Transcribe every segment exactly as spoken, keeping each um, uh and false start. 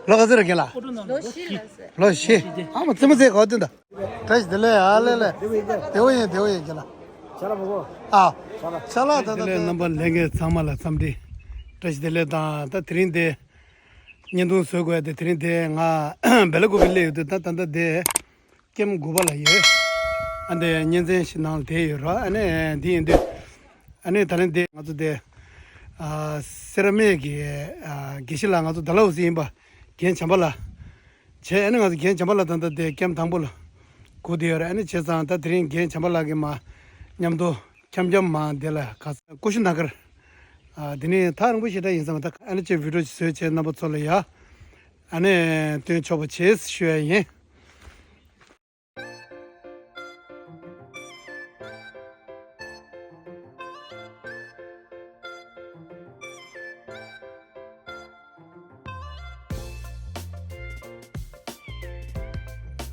ལོ་ག་ཚོད་རེད་རྒན་ལགས། ལོ་བཞི་ལ་ཟེར། ལོ་བཞི། ཨ་མ་རྩེད་མོ་རྩེ་ག་བ་དུས་ད། བཀྲ་ཤིས་བདེ་ལེགས། ཨ་ལེ་ལེ། བདེ་བོ་ཡིན། བདེ་བོ་ཡིན་རྒན་ལགས། ཨ། ཅ་ལག་ད་ད་ད། རྣམ་པ་ལྷན་རྒྱས་ཚང་མ་ལ་འཚམས་འདྲི། བཀྲ་ཤིས་བདེ་ལེགས་དང་ད་དེ་རིང་དེ། བརྙན་ཐུང་བཟོ་དགོས་དེ་དེ་རིང་དེ་ང་སྦེ་ལ་ཀུ་པེ་སླེབས་ཡོད་དུས་ད་ད་ད་དེ། ཀེམ་དགུ་པ་ལ་ཡོད། ཨ་འདི་གཉེན་ཚན་ཞིག་ནང་ལ་བསྡད་ཡོད་ར། ཨ་ནི་འདི་ཡིན་དུས། ཨ་ནི་ད་ལན་འདི་ང་ཚོ་དེ། ཨ་སེ་ར་སྨད་ཀྱི་ཨ་དགེ་བཤེས་ལགས་ང་ཚོ་ཌལ་ཧོ་སི་ཡིན་པ། རྒན་བྱམས་པ་ལགས། བྱས་ཨ་ནི་ང་ཚོ་རྒན་བྱམས་པ་ལགས་ད་ལྟ་དེ་ཀེམ་དང་པོ་ལ་སྒུག་བསྡད་ཡོད་རེད། ཨ་ནི་བྱས་ཙང་ད་དེ་རིང་རྒན་བྱམས་པ་ལགས་ཀྱིས་མ་མཉམ་དུ་འཁྱམ་འཁྱམ་མ་འདི་ལ་ག་ས་ཀུ་ཤུ་ན་གར། ཨ་འདི་ནི་ཐག་རིང་པོ་ཞེ་དྲག་ཡིན་ཙང་ད་ཨ་ནི་ཅིག་བི་ཌི་ཡོ་ཅིག་བཟོས་བྱས་རྣམ་པ་ཚོ་ལ་ཡ། ཨ་ནི་སྟོན་ཆོག་པ་བྱེད་ཞུ་ཡ་ཡིན།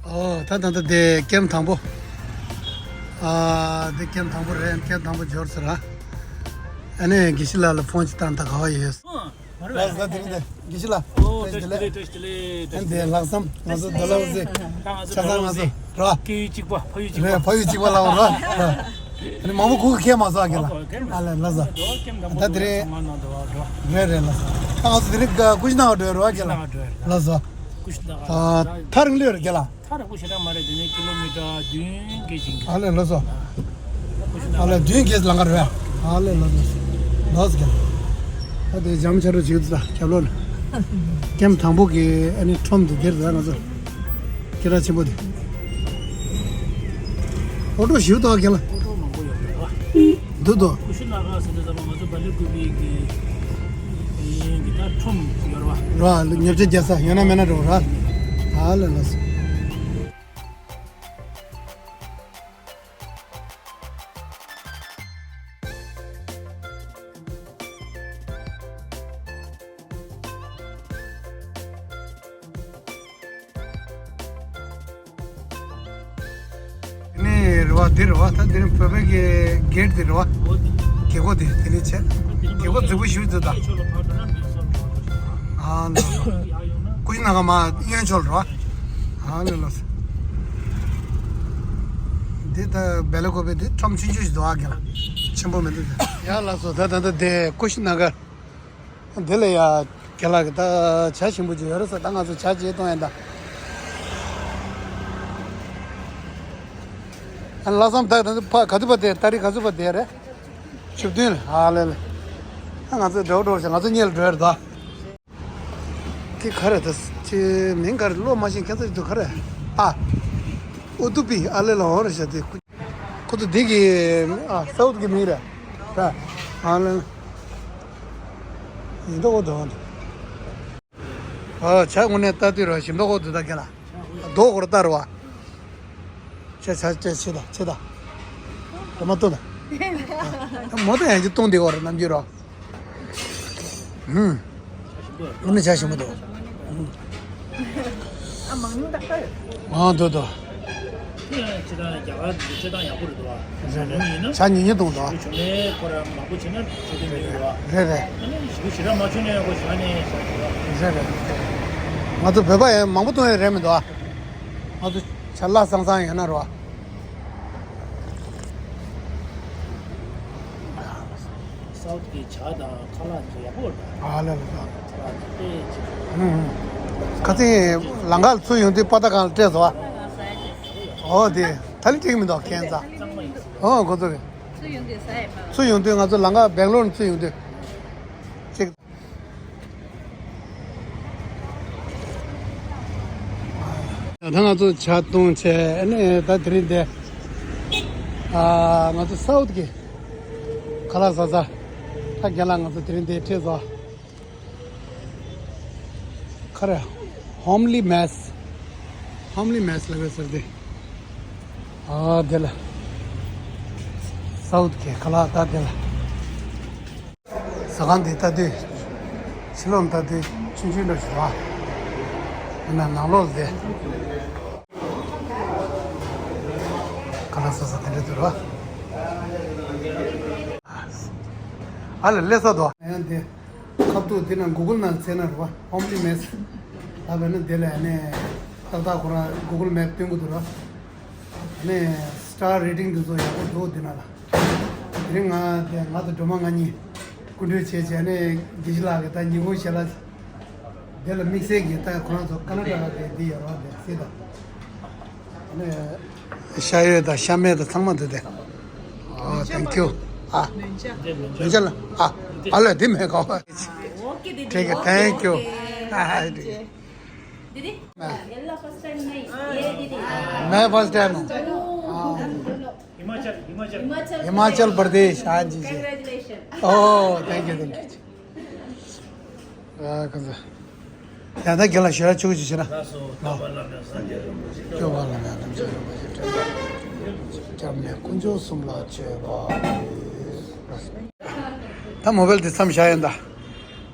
ཨོ་ད་ད་ད་དེ་ཀེམ་དང་པོ། ཨ་དེ་ཀེམ་དང་པོ་རེད། ཀེམ་དང་པོ་འབྱོར་ཟེར་ར། ཨ་ནི་དགེ་བཤེས་ལགས་ལ་ཕོན་ཅིག་བཏང་། ད་ག་བ་ཡོད། ལགས་ད་དེ་རིང་དེ་དགེ་བཤེས་ལགས། ཨོ་བཀྲ་ཤིས་བདེ་ལེགས། བཀྲ་ཤིས་བདེ་ལེགས། ཨ་འདི་ལྷག་བསམ་ང་ཚོ་ཌལ་ཧོ་སི་ཆ་ཚང་ང་ཚོ་ར། སྐྱེ་ཡུལ་གཅིག་པ་ཕ་ཡུལ་གཅིག་པ། རེད། ཕ་ཡུལ་གཅིག་པ་ལ་འོ་ར། ཨ་ནི་མང་པོ་ཁུག་ཁྱེར་མ་སོང་ཨ་རྒན་ལགས། ཨ་ལས་ལགས་སོ། ད་དེ་རིང་། རེད་རེད་ལགས་སོ། ད་ང་ཚོ་དེ་རིང་ཀུ་ཤུ་ན་གར་འགྲོ་རོགས་རྒན་ལགས། ལགས་སོ། ཐག་རིང་ལོས་རེད་རྒན་ལགས། ཐག་རིང་པོ་ཞེ་དྲག་མ་རེད། དེ་ནས་ཀི་ལོ་མི་ཊར་བདུན་བརྒྱད་ཅིག་ཨ་ལས་ལགས་སོ། ཨ་ལས་བདུན་བརྒྱད་ལམ་ཁ་རེད། ཨ་ལས་ལགས་སོ། ལགས་སོ་རྒན་ལགས། ད་དེ་འཇམ་ཆ་རུ་བྱེད་ཀྱི་འདུག་ད་རྒྱབ་ལོགས་ནས། ཀེམ་དང་པོ་གི་ཨ་ནི་ཁྲོམ་དེ་དེར་ད་ང་ཚོ། སྐད་གྲགས་ཆེན་པོ་དེ། ཨོ་ཊོ་ཞིག་འདུག་ག་ལ། ཨོ་ཊོ་མང་པོ་ཡོད་རེད་བ། འདུག་འདུག་ཀུ་ཤུ་ན་གར་ཟེར་དུས་ཙམ་པ་ང་ཚོ་སྦེ་ལ་ཀུ་པེ་གི་གི་ད་ཁྲོམ་ཡོད་རེད་བ། རེད་བ། ཉོ་ཆ་རྒྱག་ས་ཡོད་ན་མེད་ན་འགྲོ་ར། ཨ་ལས་ལགས་སོ། ནི་རེད་བ། འདི་རེད་བ། ད་འདི་ནི་བོད་པའི་གི་གེ་ཊི་འདི་རེད་བ། རྒྱལ་སྒོ་འདི་དེ་ནི་བྱས། རྒྱལ་སྒོ་རྫིག་པོ་ཞིག་འདུག་ད། ཨ་ལགས་སོ། ཀུ་ཤུ་ན་གར་མར་གཡོན་ཕྱོགས་རེད་བ། ཨ་ལས་ལགས་སོ། འདི་ད་སྦེ་ལ་ཀུ་པེ་འདི་ཁྲོམ་ཆུང་ཆུང་ཞིག་འདུག་ཨ་རྒན་ལགས། ཆེན་པོ་མི་འདུག་ད། ཡ་ལགས་སོ། ད་ད་ད་དེ་ཀུ་ཤུ་ན་གར། འདི་ལ་ཡ། རྒན་ལགས་ཀྱིས་ད་ཇ་ཞིམ་པོ་ཅིག་ཡོད་རེད་ཟེར། ད་ང་ཚོ་ཇ་བྱས་གཏོང་ཡ་ད། ཨ་ལྷག་བསམ་ད་ད་ཕ་ག་ཚོད་པ་དེ་ཏ་རིག་ག་ཚོད་པ་དེ་རེད། བཅུ་བདུན་ལ། ཨ་ལས་ལས། ཨ་ང་ཚོ་འགྲོ་འགྲོ་ཞིག་ང་ཚོ་གཉིས་ལ་འགྲོ་ཡ་རེད་ད། ཁྱེད་ག་རེ་ད། ཁྱེད་མིང་ག་རེ་བློ་མ་ཤེས། ཁྱེད་ཚོ་ཡིན་དུས་ག་རེ། ཨ། ཨུ་ཏུ་པི། ཨ་ལས་ལ་འོང་རེད་ཤག་དེ། ཁོ་ཚོ་འདི་གི་ཨ་སའུཐ་གི་མིང་རེད་ད། ཨ་ལས་ལ། ཡིན་མདོག་ཁ་པོ་འདུག་ཨ་ཇ་དངོས་གནས་ལྟ་དུས་ར་ཞིམ་མདོག་ཁ་པོ་འདུག་ད་རྒན་ལགས། མདོག་ཁ་པོ་ལྟ་ར་བ། ཇ་ཇ་ཇ་ཆེ་ད་ཆེ་ད། ཊོ་མ་ཊོ་ད། མོ་ད་ཡང་ཅིག་བཏུང་བསྡད་ཡོད་རེད་ནམ་རྒྱུན་ར། ཧུམ། དངོས་གནས་ཇ་ཞིམ་པོ་འདུག་ཨ་མང་ཉུང་ཏག་ཏག་ཡོད། ཨ་འདུག་འདུག་ཁྱེད་རང་རྒྱ་གར་འདི་སྤྱོད་སྟངས་ཡག་པོ་རེད་འདུག་ཨ། རེད་རེད། ཇ་ཉུང་ཉུང་བཏུང་འདུག་ཨ། བྱུང་ནས་ཁོ་རང་མང་པོ་བྱས་ན་འཕྲོད་བསྟེན་མི་ཡོང་འདུག་ཨ། རེད་རེད། ཨ་ནི་ཞེ་དྲག་མ་བྱུང་ན་ཁོ་ཇ་ནས་ཇ་འདུག་ཨ། རེད་རེད། ང་ཚོ་བོད་པ་ཡང་མང་པོ་བཏུང་ཡ་རེད་མི་འདུག་ཨ། ང་ཚོ་ཇ་ལ་སང་སང་ཡོད་ན་རོ། སའུཐ་གི་ཇ་དང་ཁ་ལག་ཚོ་ཡག་པོ་རེད། ཨ་ལས་ལ། ཁ་ལག་ཚོ་དཔེ་ཅིག་ཨུམ། ཁ་སང་ལམ་ཁ་ལ་ཚུར་ཡོང་དུས་པ་ཏ་གང་ལ་སྤྲད་སོང་ཨ། ཨོ་དེ་ད་ལི་ཏིག་མི་འདུག་ཁྱེད་ཚ། ཨོ་གོ་ཚོ་རེད། ཚུར་ཡོང་དུས་ཟ་ཡས་མ། ཚུར་ཡོང་དུས་ང་ཚོ་ལམ་ཁ་སྦེང་ལོར་ནས་ཚུར་ཡོང་དུས། ཅིག་ད་ང་ཚོ་ཇ་བཏུང་བྱས་ཨ་ནི་ད་དེ་རིང་འདི་ཨ་ང་ཚོ་སའུཐ་གི་ཁ་ལག་ཟ་ས། ད་རྒན་ལགས་ང་ཚོ་དེ་རིང་འདི་ཁྲིད་སོང་། ཁ་ར་ཧོམ་ལི་མེས། ཧོམ་ལི་མེས་ལབ་ཡོད་ཟེར་དེ། ཨ་དེ་ལ་སའུཐ་གི་ཁ་ལག་ད་དེ་ལ། ཟ་ཁང་འདི་ལྟ་དུས། ཕྱི་ལོགས་ལྟ་དུས་ཆུང་ཆུང་འདྲ་ཞིག་རེད་བ། ཡིན་ན་ནང་ལོགས་ལ་དེ། ཁ་ལག་ཟ་ས་དེ་འདྲ་འདུག་རེད་བ། ཨ་ལ་སླེབས་ས་འདུག་ཡང་དེ། ཁ་ཐུག་འདི་ན་གུ་གུལ་ནང་བཙལ་ན་རེད་བ། Homely Mess ལབ་པ་ན་དེ་ལ་ནས་ཏག་ཏག་ཁོ་རང་གུ་གུལ་མེབ་སྟོན་གྱི་འདུག་ར། ནས་star rating འདི་ཚོ་ཡག་པོ་འདུག་འདི་ན་ལ། དེ་རིང་ང་དེ་ང་དང་སྒྲོལ་མ་ང་གཉིས་སྐུ་མགྲོན་བྱས་བྱས་ནས་དགེ་བཤེས་ལགས་ཀྱི་ད་ཉིན་གུང་ཞལ་ལག་དེ་ལ་དམིགས་བསལ་གྱི་ད་ཁོ་རང་ཚོ་ཀ་ན་ཊ་ཀ་དེ་འདི་ཡོད་ར་དེ་སྲིད་དང་། ཤ་ཡོད་དང་ཤ་མེད་དང་ཚང་མ་འདུག་སྟེ། ཨ། Thank you. ཨ། ལུས་ཅ་ལ། ཨ། ཨ་ལས་འདི་མེད་གོ། Okay, दीदी. ठीक है, thank you. Okay. हाँ, हाँ, दीदी। दीदी, येलो फर्स्ट टाइम नहीं, ये दीदी। मैं फर्स्ट टाइम हूँ। हाँ। हिमाचल, हिमाचल। हिमाचल प्रदेश, हाँ जी, जी। Congratulations. Oh, thank you, thank you. ཨ། ཁ་ཚ། ཡང་ད་རྒན་ལགས་ཞུ་ཡ་ཆུ་ཆུ་བྱེད་ན། ལགས་སོ། སྟོན་པ་བླ་མ་སངས་རྒྱས་རིན་པོ་ཆེ། སྐྱོབ་པ་བླ་མ་དམ་ཆོས་རིན་པོ་ཆེ། སྐྱབས་གནས་དཀོན་མཆོག་གསུམ་ལ་མཆོད་པ། ད་མོ་བེལ་དེ་མཚམས་བཞག་ཡིན་ད།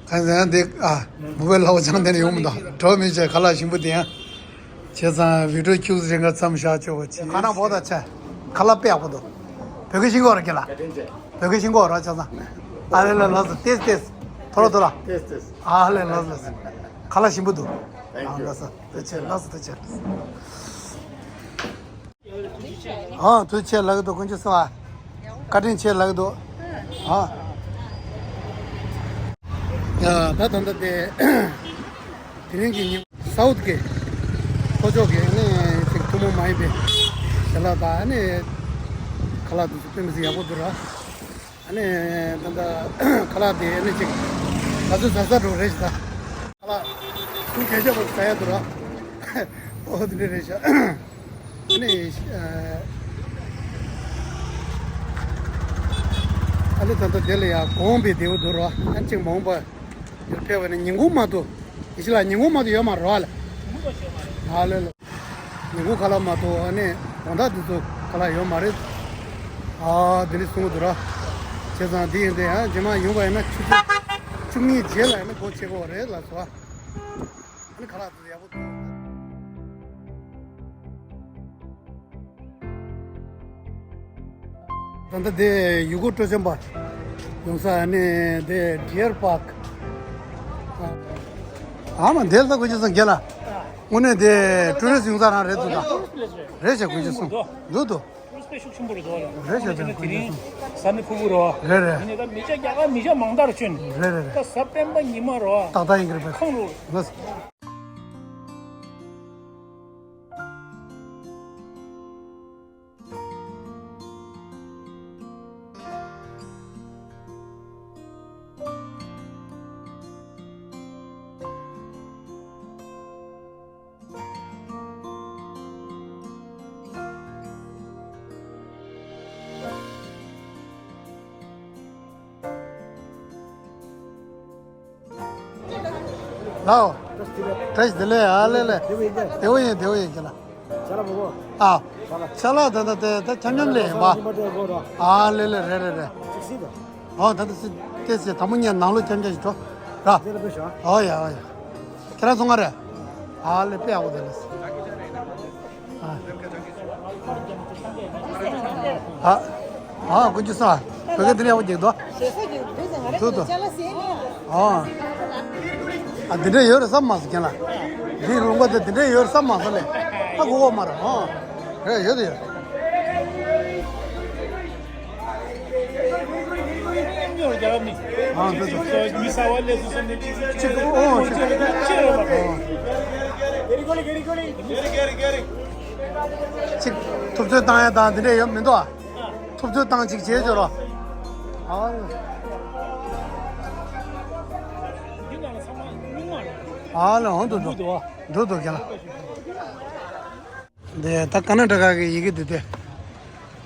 གང་ཟེར་ན་འདི། ཨ། མོ་བེལ་ལ་འོ་ཅང་དེ་ནས་ཡོང་མི་འདུག་འགྲོ་མི་བྱེད་ཁ་ལག་ཞིམ་པོ་དེ་ཡང་། བྱས་ཙང་བི་ཌིའོ་ཁྱུག་ཙམ་རིང་ག་མཚམས་བཞག་ཆོག་པ་ཅི། ཁ་ནང་བོ་ད་ཆ། ཁ་ལག་དཔེ་ཡག་པོ་འདུག་བོད་སྐད་ཤེས་ཀྱི་ཡོད་རེད་ཁྱེད་ལ། བོད་སྐད་ཤེས་ཀྱི་ཡོད་རེད་བྱས་ཙང་། ཨ་ལེ་ལེ་ལགས་སོ། ཏེས་ཏེས། ཐོ་རོ་ཐོ་རོ། ཏེས་ཏེས། ཨ་ལེ་ལགས་སོ་ལགས་སོ། ཁ་ལག་ཞིམ་པོ་འདུག Thank you. ཨ། ལགས་སོ། ཐུགས་རྗེ་ཆེ། ལགས་སོ། ཐུགས་རྗེ་ཆེ། ཨ། ཐུགས་རྗེ་ཆེ་ལགས་འདུག་དཀོན་མཆོག་གསུམ་ཨ། བཀའ་དྲིན་ཆེ་ལགས་འདུག་ཨ། ཡ། ད་ད་ལྟ་དེ། དེ་རིང་གི་ཉིན་སའུཐ་གི་ལྷོ་ཕྱོགས་ཀྱི་ནི་ཅིག་ཐུན་མོང་མ་ཡིན་པའི་ཞལ་ལག་དང་ནི་ཁ་ལག་དེ་ཚོ་དཔེ་མི་སྲིད་ཡག་པོ་འདུག་ར། ཨ་ནི་ད་ལྟ་ཁ་ལག་དེ་ནི་ཅིག་ང་ཚོ་ཟ་ས་འགྲོ་རེད་ཞེ་ད། ཁ་ལག་ཁུར་གས་ཆེ་པོ་ཟ་ཡ་འདུག་ར། ཨོ་དེ་འདྲ་རེད་ཤག་ཨ་ནི། ཨ་ནི་ད་ལྟ་དེ་ལ་ཡ་གོང་པའི་རྡེའུ་འདུག་ར། ཨ་ནི་ཅིག་མོང་པ། འདིར་ཕེབས་པ་ནི་ཉིན་གུང་མ་གཏོགས། ཡེ་ཤེས་ལགས་ཉིན་གུང་མ་གཏོགས་ཡོད་མ་རེད་བ་ལ། ཨ་ལེ་ལེ། ཉིན་གུང་ཁ་ལག་མ་གཏོགས་ཨ་ནི་དགོང་དག་འདི་ཚོ་ཁ་ལག་ཡོད་མ་རེད། ཨ། འདི་ནི་གསུང་གི་འདུག་ར། བྱས་ཙང་འདི་ཡིན་ཏེ་ཡང་རྗེས་མ་ཡོང་བ་ཡིན་ན་ཆུ་ཚོད་བཅུ་གཉིས་རྗེས་ལ་ཡང་ན་སྒོ་ཕྱེ་གི་ཡོད་རེད་ལགས་སོ། ཨ་ནི་ཁ་ལག་འདི་ཚོ་ཡག་པོ་འདུག་ད་ལྟ་དེ་ཡུལ་སྐོར་སྤྲོ་འཆམ་པ་ཡོང་ས་ནི་དེ་ཌི་ཡར་པཱརྐ་ཨ་མ་དེ་ལྟ་དགོས་ཀྱི་སོང་རྒན་ལགས། དངོས་གནས་དེ་ཊུ་རི་སི་ཡོང་ས་རང་རེད་འདུག་ད། རེད་ཤག་དགོས་ཀྱི་སོང་། འདུག་འདུག་ཤུགས་ཆེན་པོ་རེད་འདུག་ལ། རེད་ཤག་དེ་དེ་རིང་གཟའ་མི་ཕུར་བུ་རེད་བ། རེད་རེད། ཡིན་ནའི་ད་མི་སྐྱ་རྒྱ་གར་མི་སྐྱ་མང་དར་བྱོན། རེད་རེད་རེད། ད་གཟའ་སྤེན་པ་ཉི་མ་རེད་བ། ཏག་ཏག་ཡིན་གྱི་རེད་པས། ཁོང་རུ། ལགས། ལའོ། བཀྲ་ཤིས་བདེ་ལེགས། ཨ་ལེ་ལེ། བདེ་པོ་ཡིན། བདེ་པོ་ཡིན་ཁྱེད་ལ། ཅ་ལག་མང་པོ། ཨ། ཅ་ལག་ད་ད་དེ་ད་འཆམ་འཆམ་ལས་ཡིན་པ། ཨ་ལེ་ལེ། རེད་རེད་རེད། ཨོ་ད་ད་སི་ཏེ་སི་དང་པོ་ངས་ནང་ལོགས་འཆམ་འཆམ་ཞིག་འགྲོ་ར། ཨོ་ཡ་ཨོ་ཡ། ཁྱེད་རང་ཚོ་ང་རེད། ཨ་ལེ་དཔེ་ཡག་པོ་དེ་ལ། ཨ། ཨ། ཨ། དཀོན་མཆོག་གསུམ། བོད་སྐད་འདི་འདྲ་ཡག་པོ་རྒྱག་འདུག་ཞེ་ས་ཀྱི་འདུག་ཟེར་ང་རེ་འདུག་འདུག་ཅ་ལག་ཟེར་ནས། ཨ། ཨ། འདི་འདྲ་ཡོད་རེད་བསམ་མ་སོང་རྒན་ལགས། འདིའི་ལུང་པ་དེ་འདི་འདྲ་ཡོད་རེད་བསམ་མ་སོང་ལས། ཧ་གོ་གོ་མ་རེད། ཨ། རེད། ཡོད་དེ་ཡོད། ཨ། འདི་ཚོ། མི་གསར་པ་སླེབས་སོང་བསམ་ནས་ཅིག་ཅིག་ཨོ་ཅིག་ཅིག་རེད་པ། ཨོ། ཅིག་ཐུབ་ཚོད་བཏང་ཡ་དང་འདི་འདྲ་ཡོད་མི་འདུག་ཨ། ཐུབ་ཚོད་བཏང་ཅིག་བྱེད་ཆོག་རོགས། ཨ་ལ། ཨ་ལ། འོང་དུ་འགྲོ། འགྲོ་འདུག་རྒན་ལགས། འདི་ད་ཀར་ན་ཊ་ཀ་གི་ཡི་གེ་འདི་དེ།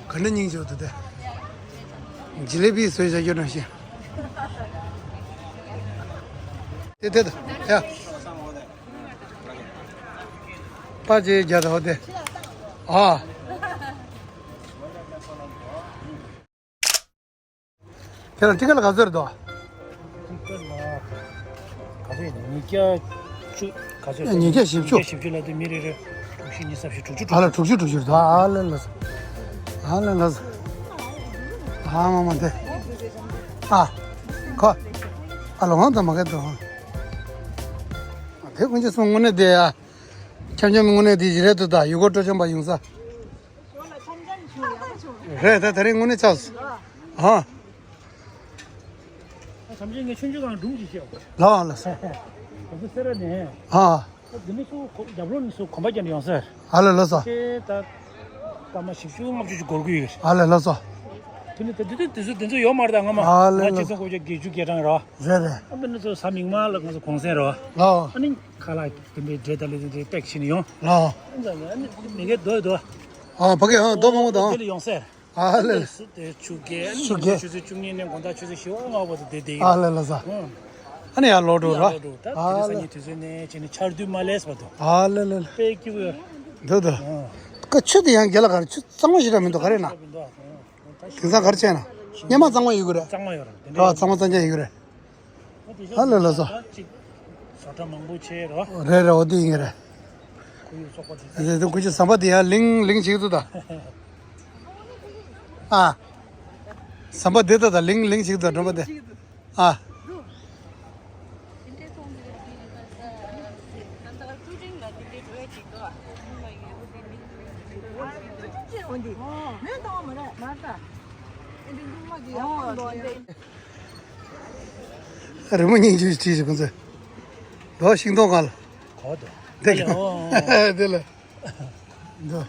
ག་འདྲ་སྙིང་རྗེ་པོ་འདུག་དེ། ཇི་ལེ་བི་བཟོས་བཞག་རྒྱུ་ནང་བཞིན། དེ་དེ་དང་ཡ། པ་ཅེ་རྒྱ་དང་དེ། ཨ། ཁྱེད་རང་ཊི་ཀེ་ཊི་ལ་ག་ཚོད་རེད་དོ། ཊི་ཀེ་ཊི་ལ་ག་ཚོད་ཡིན། ཉིས་བརྒྱ་བཅུ། ག་ཚོད་ཡིན། ཉིས་བརྒྱ་བཞི་བཅུ། ཉིས་བརྒྱ་བཞི་བཅུ་ལ་དེ་མི་རེ་རེ་དྲུག་ཅུ་ཉི་ཤུ་རྩ་བཞི། དྲུག་ཅུ། ཨ་ལ། དྲུག་ཅུ་དྲུག་ཅུ་རེད་དོ། ཨ་ལེ་ལགས་སོ། ཨ་ལེ་ལགས་སོ། ཨ་མ་མ་དེ། ཨ། ཁོ། ཨ་ལོ་ཧང་ཙམ་མ་གས་དོ། དེ་ཀུན་གྱིས་སོང་དངོས་གནས་དེ་ཡ། འཆམ་འཆམ་དངོས་གནས་དེ་ཞིག་རེད་འདུག་ད་ཡུལ་སྐོར་སྤྲོ་འཆམ་པ་ཡོང་ས། རེད་ད་དེ་རིང་དངོས་གནས་ཆགས་སོང་། ཧ། འཆམ་འཆམ་ངས་ཆུང་ཆུང་གང་སྒྲུང་ཅིག་བཤད། ལ་ལ་ས། ག་ཚོད་སེ་ར་ནས། ཧ། འདི་ནི་སུ་རྒྱབ་ལོགས་ནས་སུ་གོམ་པ་རྒྱག་ནས་ཡོང་ས། ཨ་ལེ་ལོ་སོ། ཁྱེད་ད་སྐར་མ་བཞི་བཅུ་ལྔ་བཅུ་ཅིག་འགོར་གི་ཡོད་རེད། ཨ་ལེ་ལོ་སོ། དེ་ནི་ད་དུས་དུས་དུས་ཚོད་དེ་ཚོ་ཡོད་མ་རེད་ད་ང་མ། ཨ་ལེ་ང་ལོ་ཆིག་སྟོང་དགུ་བརྒྱ་བརྒྱད་ཅུ་གྱ་གྲངས་ར། རེད་རེད། ཨ་འདི་ནི་ཚོ་ས་མིག་དམར་ལ་ང་ཚོ་གུང་སེང་ར། ལོ། ཨ་ནི་ཁ་ལག་དེ་འདྲའི་འབྲས་དང་ལས་དེ་འདྲའི་སྟེགས་ཕྱིན་ཡོང་། ལོ། ཨ་ནི་མི་འགའ་རྡོ་རྡོ། ཨ་ཕ་གི་ཨ་རྡོ་མང་པོ་དང་། དེ་ལ་ཡོང་ས། ཨ་ལེ་ལེ། སུ་དེ་ཆུ་རྐྱལ་ཨ་ནི་ཆུ་རྐྱལ། ཆུ་ཚོད་བཅུ་གཉིས་ནས་དགོང་དག་ཆུ་ཚོད་བཞི་པ་ལྔ་པ་དུ་བསྡད་བསྡད་ཡིན། ཨ་ལེ་ལེ་ས། ཨ་ནི་ཡར་ལོག་འགྲོ་ར། ལོག་འགྲོ་ད་དེ་རིང་སང་ཉིན་དུས་ཚོད་ནས་བྱས་ནས་ཆར་དུས་མ་ལས་པ་དུ། ཨ་ལེ་ལེ་ལེ། དཔེ་སྐྱིད་པོ་ཡོད། འདུག་འདུག་ཨ། ཀ་ཆུ་དེ་ཡང་རྒྱ་ལ་གར་ཆུ་གཙང་མ་ཞིག་ར་མི་འདུག་ག་རེ་ན། དེང་སང་ག་རེ་བྱས་ན། སྙེ་མ་གཙང་མ་ཡོད་གི་རེད། གཙང་མ་ཡོད་ར་དེ་འདྲ། ར་གཙང་མ་གཙང་རྐྱང་ཡོད་གི་རེད། ཨ་ལེ་ལོ་སོ། ཅིག་བཟོ་གྲྭ་མང་པོ་ཆེ་རོ། རེད་རེད་འོ་དེ་ཡིན་གི་རེད། ཁོར་ཡུག་བཙོག་པ་དེ་ཚོ། དེ་དེ་ཁོ་ཅི་ཟམ་པ་དེ་ཡང་ལིང་ལིང་བྱེད་ཀྱི་འདུག་ད། ཨ། ཟམ་པ་དེ་ད་ད་ལིང་ལིང་བྱེད་ཀྱི་འདུག་སྒྲོན་པ་དེ། ཨ། རི་མོ་སྙིང་རྗེ་བྲིས་ཤིག་ཁོང་ཚོས། འདུག་ཤིང་སྡོང་གང་ལ། གོ་འདུག་དེ་ག་དེ་ལ། འདུག་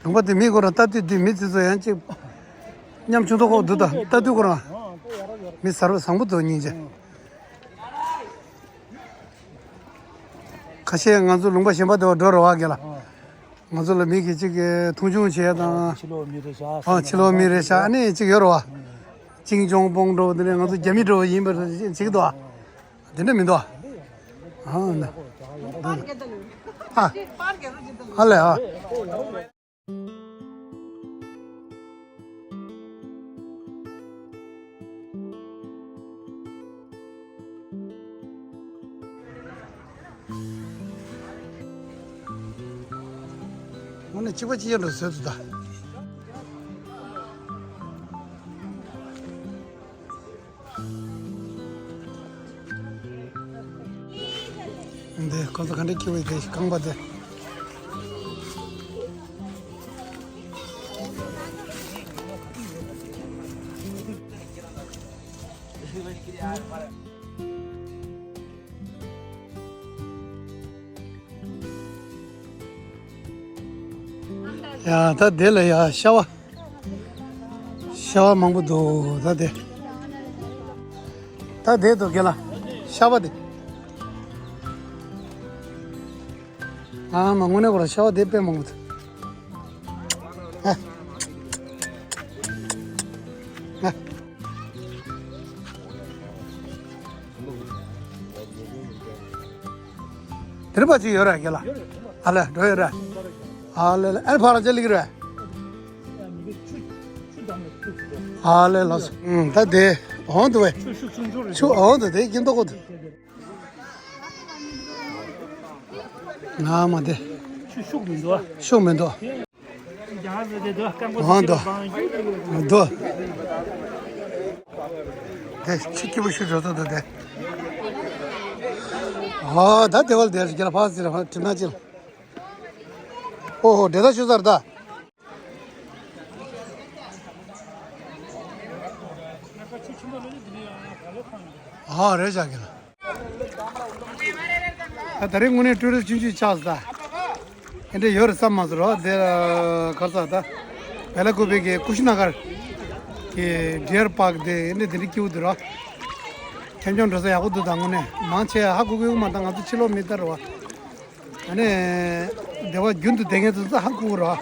ལུང་པ་དེ་མི་ཁོ་རང་ལྟ་དུས་དེ་མི་དེ་ཚོ་ཡང་ཅིག་ཉམ་ཆུང་དོ་ཁོག་འདུག་ད་ལྟ་དུས་ཁོ་རང་མི་གསར་པ་བཟང་པོ་འདུག་སྙིང་རྗེ། ཁ་ཤས་ང་ཚོ་ལུང་པ་གཞན་པ་དེ་བ་འགྲོ་རེ་བ་གི་ལ། ང་ཚོ་ལ་མི་གི་གཅིག་གི་མཐོང་ཆུང་བྱས་དང་། ཕྱི་ལོགས་མི་རེད་ཤག་ཨ་ཕྱི་ལོགས་མི་རེད་ཤག་ཨ་ནི་གཅིག་ཡོད་རེད་བ། ཅིང་ཅོང་པོང་འགྲོ་བ་དེ་ནས་ང་ཚོ་རྒྱ་མི་འགྲོ་བ་ཡིན་པར་བྱེད་ཀྱི་འདུག་བ། དེ་འདྲ་མི་འདུག་བ། ཨ་ནི། ཨ། ཨ་ལས་ཨ། དངོས་གནས་གཅིག་པ་གཅིག་རྐྱང་འགྲོ་བཟོས་འདུག་ད། འདི་ཁོ་ཚོ་ག་འདྲ་སྐྱེ་བའི་དེ་རྐང་པ་དེ། ཡ་ད་དེ་ལ་ཡ་ཤ་བ། ཤ་བ་མང་པོ་འདུག་ད་དེ། ད་དེ་འདུག་གེ་ལ། ཤ་བ་དེ། ཨ་མ་དངོས་གནས་ཁོ་ར་ཤ་བ་དེ་དཔེ་མང་པོ་འདུག་ཨ། ཨ། དེར་པ་ཅིག་ཡོད་ར་གེ་ལ། ཨ་ལེ་འགྲོ་ཡོད་ར། ཨ་ལེ་ལེ་ཨེ་ཕ་ར་ཅི་ལིག་ར། ཨ་ལེ་ལགས་སོ། ཨུམ་ད་དེ་འོང་འདུག་བས། ཆུ་འོང་འདུག་དེ་ཀྱིན་ཏོ་ཀོ་དེ། ང་མ་དེ། ཆུ་ཤུགས་མི་འདུག་ཤུགས་མི་འདུག་འོང་འདུག་འདུག་དེ་ཆུ་སྐྱིད་པོ་ཤུགས་འགྲོ་ཐུབ་འདུག་དེ། ཨོ་ད་དེ་བལ་དེ་རྒྱལ་ཕ་ཟེར་ཧོ་དྲི་མ་ཅིལ། ཨོ་ཧོ་འདྲེ་ད་ཤུ་ཟར་ད། ཨ་རེད་བཞག་གི་ལ། ད་ད་རེས་དངོས་གནས་ཊུ་རི་སི་ཆུང་ཆུང་ཆགས་སོང་ད། ཨེ་འདྲ་ཡོད་རེད་བསམ་མ་སོང་རོ་དེ་གར་ས་ད། བེ་ལ་ཀུ་པེ་གི་ཀུ་ཤི་ན་གར་གི་ཌི་ཡར་པཱག་དེ་ཨེ་འདྲ་དེ་འདྲ་སྐྱིད་པོ་འདུག་རོ། ཁྱམས་ཁྱམས་འགྲོ་ས་ཡག་པོ་འདུག་ད་དངོས་གནས་མང་ཆེ་ཧ་གོ་གི་ཡོད་མ་ད་ང་ཚོ་ཕྱི་ལོགས་མི་ལྟར་རོ། ཨ་ནི། སྡེ་བ་རྒྱུན་དུ་བསྡད་མཁན་དེ་ཚོ་ཧ་གོ་གི་རེད་བ།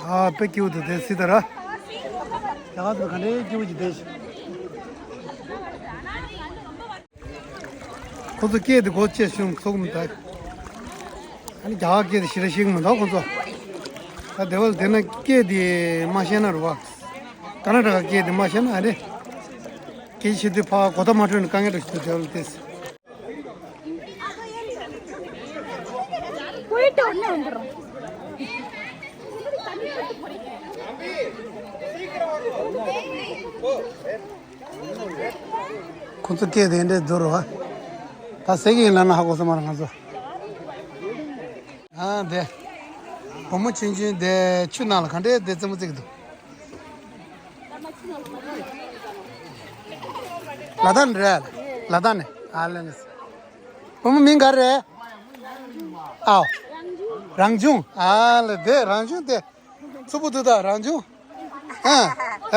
ཨ་དཔེ་སྐྱིད་པོ་འདུག་དེ་སྲིད་ད་ར། རྒྱ་གར་དུ་ག་འདྲའི་སྐྱིད་པོ་ཞིག་བསྡད་ཤག་ཁོ་ཚོ་སྐད་དེ་གོ་ཆེ་ཤོས་ཚོགས་མི་འདུག་ཨ་ནི་རྒྱ་གར་སྐད་དེ་ཞེ་དྲག་ཤེས་ཀྱི་མི་འདུག་ཁོ་ཚོ། ད་སྡེ་བ་ལ་བསྡད་ན་སྐད་དེ་མ་ཤེས་ན་རེད་བ། ཀར་ན་ཊ་ཀ་སྐད་དེ་མ་ཤེས་ན་ཨ་ནི། སྐད་ཆེ་དུས་ཕར་གོ་བརྡ་མ་འཕྲོད་ན་དཀའ་ངལ་འདྲ་ཞིག་འདུག་སྡེ་བ་ལ་བལྟས། ཁོ་ཚོ་སྐད་དེ་འདྲས་བསྡུར་བ། ད་ཟེར་གི་ཡིན་ལབ་ན་ཧ་གོ་ས་མ་རེད་ང་ཚོ། ཨ་དེ། བུ་མོ་ཆུང་ཆུང་དེ་ཆུ་ནང་ལ་ག་འདྲས་དེ་རྩེད་མོ་རྩེ་གི་འདུག་ལ་དྭགས་ནས་རེད། ལ་དྭགས་ནས། ཨ་ལེ་ནས། བུ་མོ་མིང་ག་རེ་རེད། ཨའོ། རང་བྱུང་། ཨ་ལེ་དེ་རང་བྱུང་དེ། མཚུར་པོ་འདུག་ད་རང་བྱུང་། ཨ། ཨ།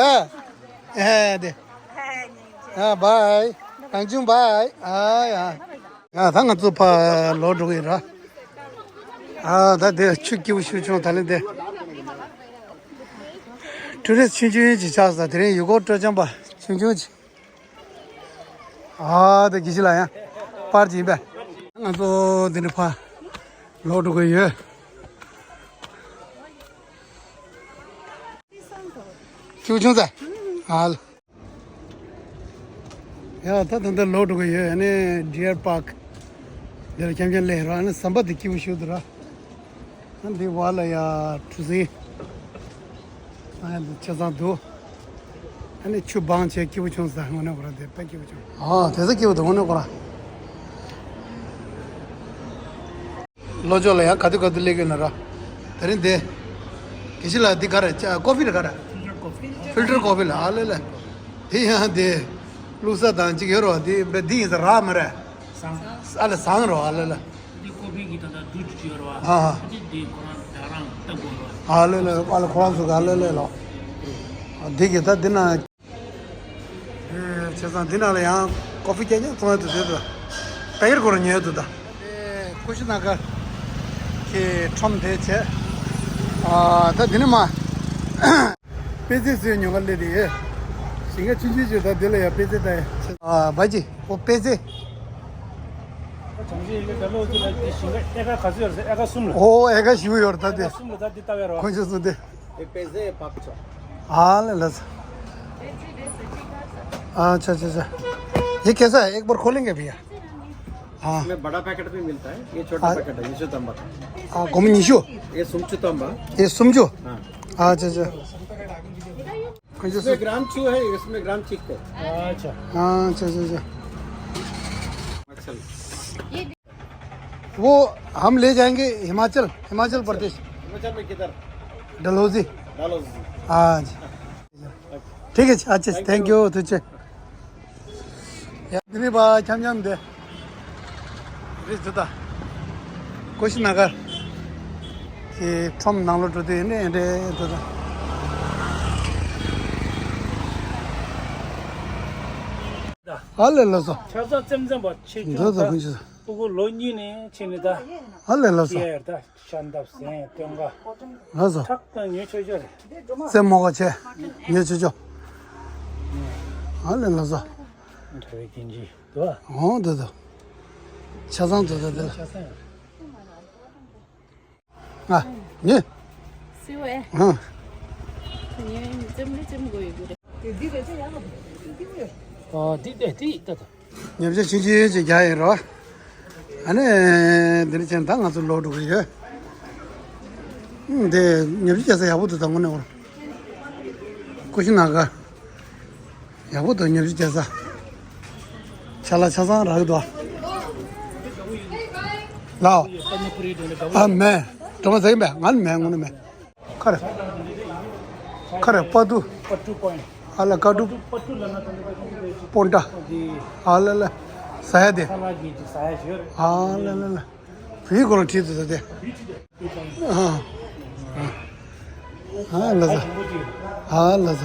ཨ་དེ། ཨ་བའི། རང་བྱུང་བའི། ཨ་ཡ། ཡ་ད་ང་ཚོ་ཕར་ལོག་འགྲོ་གི་ཡིན་ར། ཨ་ད་དེ་ཆུ་སྐྱིད་པོ་ཞེ་པོ་བྱུང་ད་ལེ་དེ། ཊུ་རི་སི་ཊི་ཆུང་ཆུང་ཅིག་ཆགས་སོང་། དེ་རིང་ཡུལ་སྐོར་སྤྲོ་འཆམ་པ་ཆུང་ཆུང་ཅིག་ཨ་དེ་དགེ་བཤེས་ལགས་ཡང་པར་ཅིག་ཡིན་པས། ང་ཚོ་འདི་ནས་ཕར་ལོག་འགྲོ་གི་ཡོད། ཆུང་ཆུང་ཟེར། ཨ་ལ། ཡ་ད་ད་ལྟ་ལོག་འགྲོ་གི་ཡོད། ཨ་ནི་ཌི་ཡར་པཱརྐ་འདི་ལ་འཆམ་འཆམ་སླེབས་ར། ཨ་ནི་ཟམ་པ་འདི་སྐྱིད་པོ་ཞེ་པོ་འདུག་ར། ཨ་འདི་བར་ལ་ཡ་གྲུ་གཟིངས། ཨ་འདི་ཆ་ཚང་འདུག་ཨ་ནི་ཆུ་སྦང་བྱས་སྐྱིད་པོ་བྱུང་ཟེར། དངོས་གནས་ཁོ་ར་འདི་དཔེ་སྐྱིད་པོ་བྱུང་། ཨ་དེ་ཚོ་སྐྱིད་པོ་འདུག་དངོས་གནས་ཁོ་ར། ལོ་ཅོག་ལ་ཡང་ག་དུས་ག་དུས་སླེབས་ཀྱི་ཡོད་ན་ར། དེ་རིང་དེ། དགེ་བཤེས་ལགས་འདི་ག་རེ་ཀོ་ཕི་རེད་ག་རེ། ཕིལ་ཊར་ཀོ་ཕི་ལ་ཨ་ལེ་ལེ། དེ་ཡང་དེ། བླུགས་ས་དང་གཅིག་ཡོད་རེད་བ། དེ་བས་འདི་ཡིན་ས་རག་མ་རེད། ཟངས། ཨ་ལེ་ཟངས་རེད་བ་ཨ་ལེ་ལེ། འདི་ཀོ་ཕི་གི་ད་ལྟ་དུག་ཅིག་ཡོད་རེད་བ། ཨ་ཧ། ཨ་ཅེ་འདི་ཁོ་རང་རང་རང་ལྟ་དགོས་རེད་བ། ཨ་ལེ་ལེ་ཨ་ལེ་ཁོ་རང་ཚོ་ག་ཨ་ལེ་ལེ་ལོ། འདི་གི་ད་འདི་ན། ཨེ། བྱས་ཙང་འདི་ནང་ལ་ཡང་ཀོ་ཕི་སྐྱེལ་ཉག་བཙོང་ཡ་དུ་དེ་དུ། ད་ཡེར་ཁོ་རང་ཉོས་དུ་ད། ཨེ། ཀུ་ཤི་ན་གར་གྱི་ཁྲོམ་དེ་བྱས། ཨ། ད་འདི་ནི་མ། པད་ཚལ་བཟོས་ཉོ་ག་སླེབས་དེ་ཡེ། ཞིང་ཁ་ཆུང་ཆུང་ཅིག་ད་འདི་ལ་ཡ་པད་ཚལ་ད་ཡ། ཨ། བ་ཅི། ཨོ་པད་ཚལ། ཨོ་ཨེ་ཀ་བཞི་ཡོད་རེད་ད་དེ། ཨེ་ཀ་གསུམ་ལ་ད་དེ་ལྟ་བས་རོ། དཀོན་མཆོག་གསུམ་དེ། ཨ་ལེ་ལགས་སོ། ཨ་ལེ་ལགས་སོ། ཨ་ཆ་ཆ་ཆ། ये कैसा है? एक बार खोलेंगे भैया। हाँ। इसमें बड़ा पैकेट भी मिलता है, ये छोटा हाँ। पैकेट है, ये सौ तंबा का। हाँ, कौन निशु? ये सुमचु तंबा। ये सुमचु? हाँ। हाँ, अच्छा, अच्छा। इसमें ग्राम छू है, इसमें ग्राम चिक है। अच्छा। हाँ, अच्छा, अच्छा, अच्छा। अच्छा। वो हम ले जाएंगे हिमाचल, हिमाचल प्रदेश। हिमाचल में किधर? डलहौजी। डलहौजी। हाँ जी। ठीक है, अच्छा, thank you, ཐུགས་རྗེ་ཆེ། ཡ། འདི་ནི་བ་འཆམ་འཆམ་དེ། རི་ཟུ་ད། ཀོ་ཤི་ན་གར་གྱི་ཁྲོམ་ནང་ལོགས་འགྲོ་དུས་ནི་འདྲེ་ཟུ་ད། ཨ་ལེ་ལགས་སོ། ཆ་ཚང་ཙེམ་ཙེམ་པ་ཆེ་ཆུང་འདི་ད་ད་ཁོང་ཆུ། ཕྲུ་གུ་ལོ་གཉིས་ནས་ཕྱིན་ནས་ད། ཨ་ལེ་ལགས་སོ། ཤར་ད་ཤར་འདབས་ཟན་སྟོན་ཀ་ལགས་སོ། ཁྲག་དང་ཉོ་ཆོག་ཆོག་རེད། རྩེད་མོ་ག་ཆེ་ཉོ་ཆོག་ཆོག་ཨ་ལེ་ལགས་སོ། གྲྭ་བའི་གིན་ཇི་དུ་ཨ། འོང་དུ་དུ། ཆ་ཚང་དུ་དུ་དུ། ཆ་ཚང་ཡང་། ང་། ཉེ། སི་ཝེ། ཧང་། ཉེ་ཙམ་ལས་ཙམ་དགོས་ཡོད་རེད། ཨོ་འདི་ལྟ་འདི་ལྟ་ད། ཉབ་ཆ་ཆུང་ཆུང་ཅིག་རྒྱག་ཡིན་རོ། ཨ་ནི། འདི་ནི་ཅན་ད་ང་ཚོ་ལོག་འགྲོ་གི་ཡོད། འདི་ཉབ་ཆ་རྒྱག་ས་ཡག་པོ་འདུག་ད་དངོས་གནས་འོར། ཀུ་ཤི་ན་ག་ཡག་པོ་འདུག་ཉབ་ཆ་རྒྱག་ས། ཆ་ལ་ཆ་ཚང་རག་གི་འདུག་ལའོ། ཨ་མེ། གྲོ་མ་ཟ་གི་མེད། ང་ནི་མེད་དངོས་གནས་མེད། ཁ་རེ། ཁ་རེ་པ་ཏུ། པ་ཏུ་པོ་ཨིན། ཨ་ལ་ཀ་ཏུ། པ་ཏུ་ལ་ན་ཏ་ལ་ཀ་ཏུ་པོ་ཏུ། པོན་ཏ། ཨ་ལ་ལ། ཟ་ཡ་དེ། ས་ལ་གི་དེ་ཟ་ཡ་ཞོར། ཨ་ལ་ལ་ལ། བུའི་སྐོར་ལ་བྲིས་འདུག་ཟ་དེ། ཨ་ཨ་ལ་ཟ། ཨ་ལ་ཟ།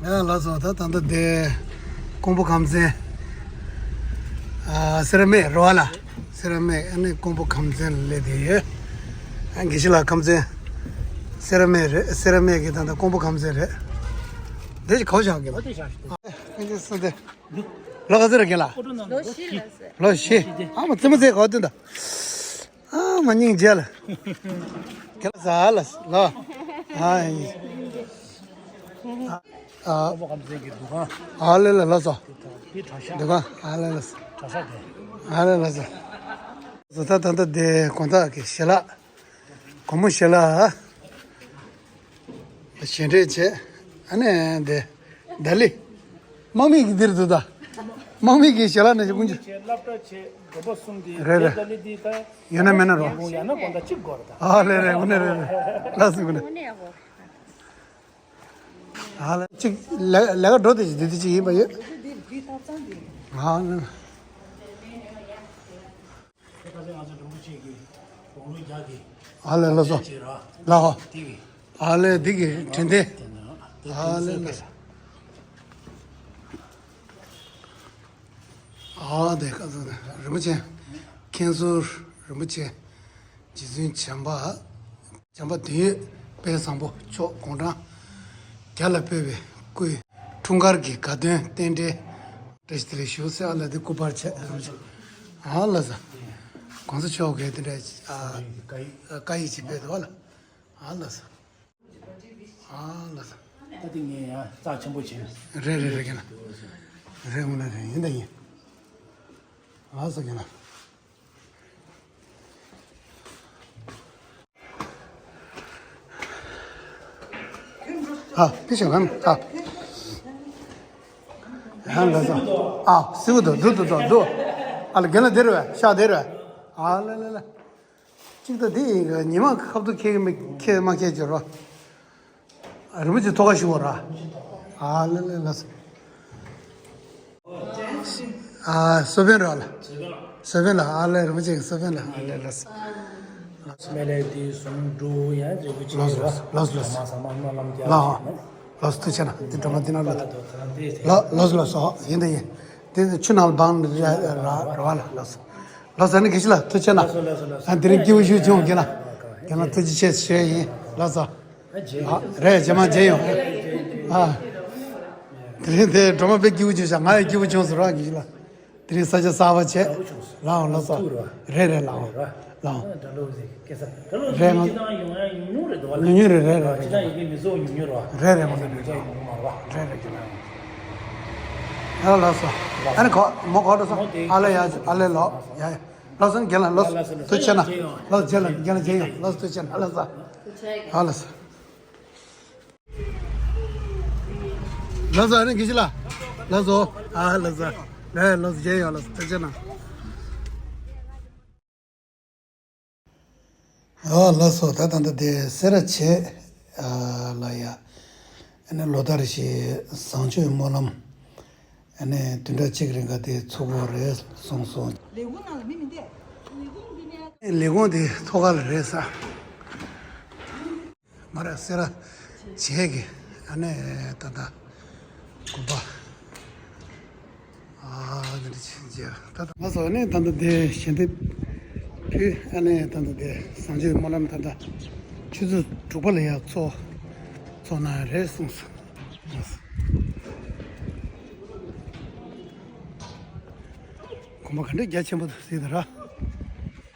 ཡ་ལགས་སོ། ད་ད་ལྟ་དེ་ཀོང་པོ་ཁམས་ཚན། ཨ་སེ་ར་སྨད་རོ་ཨ་ལ། སེ་ར་སྨད་ཨ་ནི་ཀོང་པོ་ཁམས་ཚན་ལ་སླེབས་དེ་ཡོད། ཨ་དགེ་བཤེས་ལགས་ཁམས་ཚན། སེ་ར་སྨད་རེད། སེ་ར་སྨད་ཀྱི་ད་ལྟ་ཀོང་པོ་ཁམས་ཚན་རེད། དེ་ཅི་གའོ་བཞག་གི་ལ། ཨ་དེ་བཞག་ཤི། ཨ་ཁམས་ཚན་སུ་དེ། ལོ་ག་ཚོད་རེད་རྒན་ལགས། ལོ་བཞི་ལ་ཟེར། ལོ་བཞི། ཨ་མ་རྩེད་མོ་རྩེ་ག་བ་དུས་ད། ཨ་མ་སྙིང་རྗེ་ལ། ཁྱེད་ལ་ཟ་ལ་ལ། ཨ་ཡི། ཨ་ ཨ། ཨ་ལེ་ལ་ལ་སོ། འདི་ག་ཨ་ལེ་ལ་སོ། ཨ་ལེ་ལ་སོ། བཟོ་ལྟ་ད་ལྟ་དེ་དགོང་དག་གི་ཞལ་ལག་སྒོར་མོ་ཞལ་ལག་ཞལ་འདྲེས་བྱས། ཨ་ནི་དེ་ད་ལི། དམག་མི་གི་འདིར་འདུག་ད། དམག་མི་གི་ཞལ་ལག་ནས་ཀུན་གྱི། སློབ་གྲྭ་ཆེ་དགོན་པ་གསུམ་དེ། རེད་རེད། དེ་ད་ལི་དེ་ད། ཡོད་ན་མེད་ན་རོ། ཡང་ན་དགོང་དག་གཅིག་དགོས་རེད་ད། ཨ་ལེ་རེད། དངོས་གནས་རེད་རེད། ལགས་སོ་དངོས་གནས། ཨ་ལེ་གཅིག་ལས་ལས་ཀ་འགྲོ་དེ་ཅིག་འདི་དེ་ཅིག་ཡིན་པ་ཡོད། ཨ་ལེ། ཨ་ལེ་ལགས་སོ། ལགས་སོ། ཨ་ལེ་འདི་གི་དྲིན་དེ། ཨ་ལེ་ལགས་སོ། ཨ་དེ་ཁ་སང་རིན་པོ་ཆེ། མཁན་ཟུར་རིན་པོ་ཆེ། རྗེ་བཙུན་བྱམས་པ། བྱམས་པ་དོན་ཡོད་དཔལ་བཟང་པོ་མཆོག་དགུང་གྲངས་བརྒྱ་ལ་ཕེབས་པའི་སྐུའི་འཁྲུངས་སྐར་གྱི་དགའ་སྟོན་རྟེན་འབྲེལ་བཀྲ་ཤིས་བདེ་ལེགས་ཞུ་ཟེར། ཨ་ལ་དེ་སྐུ་པར་ཆད། ཨ་ལ་ས། གོང་ས་མཆོག་གིས་དེ་འདྲ་ཨ་བཀའ་ཡིག་ཅིག་ཕེབས་འདུག་ཨ་ལ། ཨ་ལ་ས། ཨ་ལ་ས། ད་དེ་ངས་ཡང་རྩ་ཆེན་པོ་བྱས། རེད་རེད་རེད། ཁྱེད་ན་རེད། དངོས་གནས་རེད། ཡིན་ད་ཡིན། ཨ་ས། ཁྱེད་ན། ཨ་ཕི་ཤ་གན་ཨ། ཧན་ག་ས། ཨ་སི་བུ་དུ་དུ་དུ་དུ་དུ། ཨ་ལ་གན་ལ་དེ་རུ་བས་ཤ་དེ་རུ་བས། ཨ་ལ་ལ་ལ། གཅིག་ད་དེ་ཡིན་ག་ཉི་མ་ཁབ་ཏུ་ཁྱེད་མི་ཁྱེད་མ་ཁྱེད་ཀྱི་རོ། རིན་པོ་ཆེ་ཐོག་ཁ་ཞུ་བ་ར། ཨ་ལ་ལ་ལ་ས། ཨ་སོ་པན་ར་ལ། སོ་པན་ལ། ཨ་ལེ་རིན་པོ་ཆེ་གི་སོ་པན་ལ། ཨ་ལེ་ལགས་སོ། སྨན་ལས་དེ་སོང་འགྲོ་ཡང་རེ་བོ་ཅིག་ལགས་སོ་ལགས་སོ་ལགས་སོ། ལགས་སོ། ལགས་སོ། ཐུགས་རྗེ་ཆེ་ན། དེ་འགྲོ་མ་དེ་ན་ལ། ལགས་ལགས་སོ་ལགས་སོ། ཡིན་དེ་ཡིན། དེ་ཆུ་ནང་ལ་བང་ར་ར་བ་ལ་ལགས་སོ། ལགས་སོ། ཨ་ནི་དགེ་བཤེས་ལགས་ཐུགས་རྗེ་ཆེ་ན། ཨ་དེ་རིང་སྐྱིད་པོ་ཞུ་བྱུང་། རྒན་ལགས། རྒན་ལགས་ཐུགས་རྗེ་ཆེ་ཞུ་ཡ་ཡིན། ལགས་སོ། ཨ་རེད། རྗེས་མ་མཇལ་ཡོང་། ཨ། དེ་རིང་དེ་སྒྲོལ་མ་དཔེ་སྐྱིད་པོ་བྱུང་ཤག་ང་ཡང་སྐྱིད་པོ་བྱུང་སོང་ར། དགེ་བཤེས་ལགས། དེ་རིང་ས་ཆ་གསར་པ་བྱས། ལགས་འོང་། ལགས་སོ། རེད་རེད། ལགས་འོང་། ལགས་འོང་། རེད། ང་ཉུང་ཉུང་རེད། རེད་རེད་རེད། རེད་རེད། མ་ནི་རེད། རེད་རེད། རྒན་ལགས། ཡ་ལགས་སོ། ཨ་ནི་གོ་མོ་གོ་འགྲོ་སོང་། ཨ་ལེ་ཡ། ཨ་ལེ་ལོ་ཡ། ལགས་སོ། རྒན་ལགས་ལགས་སོ། ཐུགས་རྗེ་ཆེ་ན། ལགས་སོ། རྗེས་ལ་རྒན་ལགས་མཇལ་ཡོང་། ལགས་སོ། ཐུགས་རྗེ་ཆེ་ན། ལགས་སོ། ཨ་ལགས་སོ། ལགས་སོ། ཨ་ལགས་སོ། ལགས་སོ། ལགས་སོ། མཇལ་ཡོང་། ལགས་སོ། ཐུགས་རྗེ་ཆེ་ན། ཨ་ལགས་སོ། ད་ད་ལྟ་དེ་སེ་ར་བྱེས་ལ་ཡ། ཨ་ནི་ལོ་ལྟར་བཞིན་བཟང་སྤྱོད་སྨོན་ལམ། ཨ་ནི་བདུན་ཕྲག་གཅིག་རིང་ག་དེ་ཚུགས་ཀྱི་རེད་གསུངས་སོང་། ལས་ཁུངས་ནང་ལ་མི་མི་འདུག་ལས་ཁུངས་འདི་ནས། ལས་ཁུངས་དེ་ཐོག་ཁ་ལ་རེད་ས། མ་ར་སེ་ར་བྱེས་ཀྱི་ཨ་ནི་ད་ལྟ་དགོན་པ། ཨ་ནི་རེ་ཆེན་རྗེ་ད་ལྟ་ང་ཚོ་ཨ་ནི་ད་ལྟ་དེ་ཞལ་འདེབས་ཕུལ། ཨ་ནི་ད་ལྟ་དེ་བཟང་སྤྱོད་སྨོན་ལམ་ད་ལྟ་ཆུ་ཚོད་དྲུག་པ་ལ་ཡར་ཚོགས་ཚོགས་གནང་རེད་གསུངས་སོང་། དགོན་པ་ག་འདྲ་རྒྱ་ཆེན་པོ་འདུག་ཟེར་ད་ར།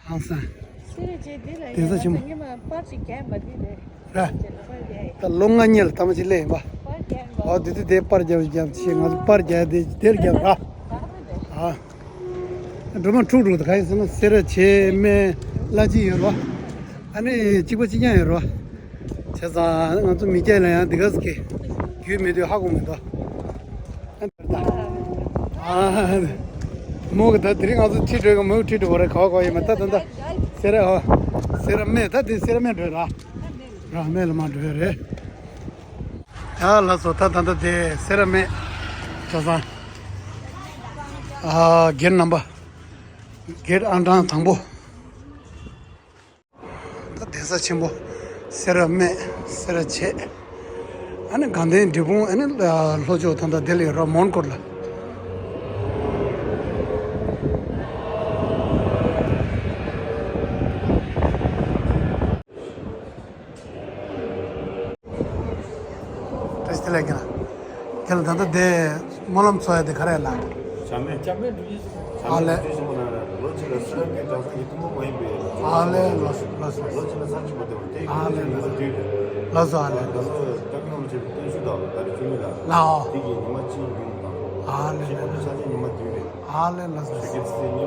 ཧང་སང་། སེ་ར་བྱེས་འདི་ལ་གདན་ས་ཆེན་པོ། ཡང་སྔོན་མ་པར་ཞིག་རྒྱག་པ་འདི་རེད། ར། པར་རྒྱག་ད་ལོ་ལྔ་གཉིས་ལ་ཐ་མ་ཅིག་སླེབས་ཡིན་པ། པར་རྒྱག་པ། ཨོ་དེ་དུས་དེ་པར་རྒྱག་རྒྱག་ཅིག་ང་ཚོ་པར་རྒྱག་དེ་དེར་རྒྱག་ར། ཨ། སྒྲོལ་མ་ཁྲུག་ཁྲུག་དང་ག་ཡིན་ཟེར་ན་སེ་ར་བྱེས་སྨད་བླ་སྤྱི་ཡོད་ར། ཨ་ནི་གཅིག་པ་གཅིག་རྐྱང་ཡོད་ར། བྱས་ཙང་ང་ཚོ་མི་སྐྱ་ལ་ཡང་འདི་ག་ཟེར་གི་རྒྱུས་མེད་དུས་ཧ་གོ་མི་འདུག་ཨ། མོ་གི་ད་དེ་རིང་ང་ཚོ་ཁྲིད་འགྲོ་གི། མོ་ཁྲིད་འགྲོ་བ་རེད། ག་བ་ག་བ་ཡིན་མ་ད་ད་ད་སེ་ར་ཨ། སེ་ར་སྨད། ད་དེ་སེ་ར་སྨད་འགྲོ་ར། ར་སྨད་ལ་མ་འགྲོ་ཡ་རེད། ཡ་ལགས་སོ། ད་ད་ད་དེ་སེ་ར་སྨད་གྲྭ་ཚང་། ཨ་སྒེར་རྣམ་པ། སྒེར་ཨང་གྲངས་དང་པོ། ད་གདན་ས་ཆེན་པོ་སེ་ར་སྨད་སེ་ར་བྱེས། ཨ་ནི་དགའ་ལྡན་འབྲས་སྤུངས། ཨ་ནི་ལྷོ་ཕྱོགས་ད་ལྟ་དེ་ལ་ཡོད་ར། མོན་གྷོ་ལ། བཀྲ་ཤིས་བདེ་ལེགས། རྒན་ལགས། རྒན་ལགས་ད་ལྟ་དེ་སྨོན་ལམ་ཚོགས་ཡ་དེ་ག་རེ་ལ། ཨ་ལེ། ཨ་ལེ་ལགས་སོ་ལགས་སོ། ལགས་སོ་ཨ་ལེ་ལགས་སོ། ལགས་སོ་ཨ་ལེ་ལགས་སོ། ལའོ། ཨ་ལེ་ལགས་སོ། ལགས་སོ།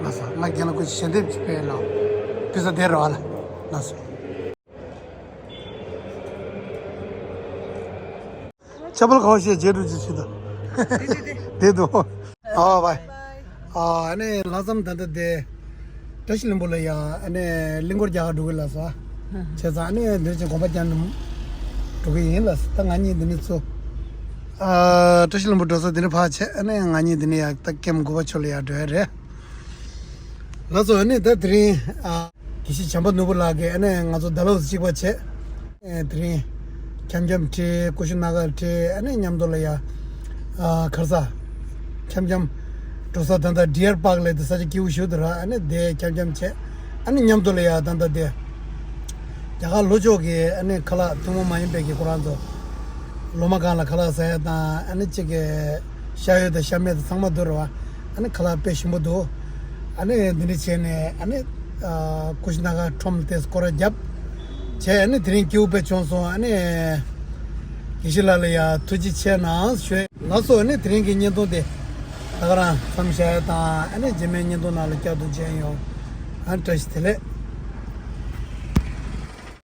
ང་རྒན་ལགས་ཁོ་ཞལ་འདེབས་ཅིག་ཕུལ་ལ། དུས་ཚོད་དེ་རེད་བ་ལ། ལགས་སོ། ཆབ་བལ་ག་བ་ཞེས་རྗེས་འགྲོ་ཅིག་ཞུ་དང་། དེ་དུ། ཨ་བའི། ཨ་ནི་ལྷག་བསམ་ད་ལྟ་དེ། བཀྲ་ཤིས་ལྷུན་པོ་ལ་ཡ་ཨ་ནི་གླིང་སྐོར་རྒྱག་ག་འགྲོ་གི་ལགས་སོ། བྱས་ཙང་ཨ་ནི་འདིར་ཅིག་དགོན་པ་རྒྱག་ནམ་འགྲོ་གི་ཡིན་ལགས་སོ། ད་ང་གཉིས་འདི་ནས་ཚུར། ཨ་བཀྲ་ཤིས་ལྷུན་པོ་འགྲོ་ས་འདི་ནས་ཕར་བྱས་ཨ་ནི་ང་གཉིས་འདི་ནས་ཡ་ད་ཀེམ་དགུ་པ་ཕྱོགས་ལ་ཡ་འགྲོ་ཡ་རེད། ལགས་སོ། ཨ་ནི་ད་དེ་རིང་ཨ། དགེ་བཤེས་བྱམས་པ་ནོར་བུ་ལགས་ཀྱིས་ཨ་ནི་ང་ཚོ་ཌལ་ཧོ་སི་གཅིག་པ་བྱས། ཨ་དེ་རིང་འཁྱམ་འཁྱམ་ཁྲིད། ཀུ་ཤུ་ན་གར་ཁྲིད། ཨ་ནི་མཉམ་དུ་ལ་ཡ་ཨ་ག་རེ་ཟ། འཁྱམ་འཁྱམ་འགྲོ་ས་ད་ལྟ་ཌི་ཡར་པཱག་ལབ་དེ་ས་ཆ་སྐྱིད་པོ་ཞིག་འདུག་ར། ཨ་ནི་དེ་འཁྱམ་འཁྱམ་བྱས། ཨ་ནི་མཉམ་དུ་ལ་ཡ་ད་ལྟ་དེ་རྒྱ་གར་ལྷོ་ཕྱོགས་ཀྱི་ཨ་ནི་ཁ་ལག་ཐུན་མོང་མ་ཡིན་པའི་གི་ཁོ་རང་ཚོ་ལོ་མ་སྒང་ལ་ཁ་ལག་ཟ་ཡ་དང་ཨ་ནི་གཅིག་གི་ཤ་ཡོས་དང་ཤ་མེད་དང་ཚང་མ་འདུག་ར་བ། ཨ་ནི་ཁ་ལག་དཔེ་ཞིམ་པོ་འདུག་ཨ་ནི་འདི་འདྲ་བྱས་ནས་ཨ་ནི་ཨ་ཀུ་ཤུ་ན་གར་ཁྲོམ་དེ་སྐོར་ར་བརྒྱབ། བྱས་ཨ་ནི་དེ་རིང་སྐྱིད་པོ་དཔེ་བྱུང་སོང་། ཨ་ནི་དགེ་བཤེས་ལགས་ལ་ཡ་ཐུགས་རྗེ་ཆེ་གནང་ཞུ། ལགས་སོ། ཨ་ནི་དེ་རིང་གི་བརྙན་ཐུང་དེ་ད་ག་རང་མཚམས་བཞག་ཡ་དང་། ཨ་ནི་རྗེས་མའི་བརྙན་ཐུང་ནང་ལ་བསྐྱར་དུ་མཇལ་ཡོང་། ཨ་ནི་བཀྲ་ཤིས་བདེ་ལེགས།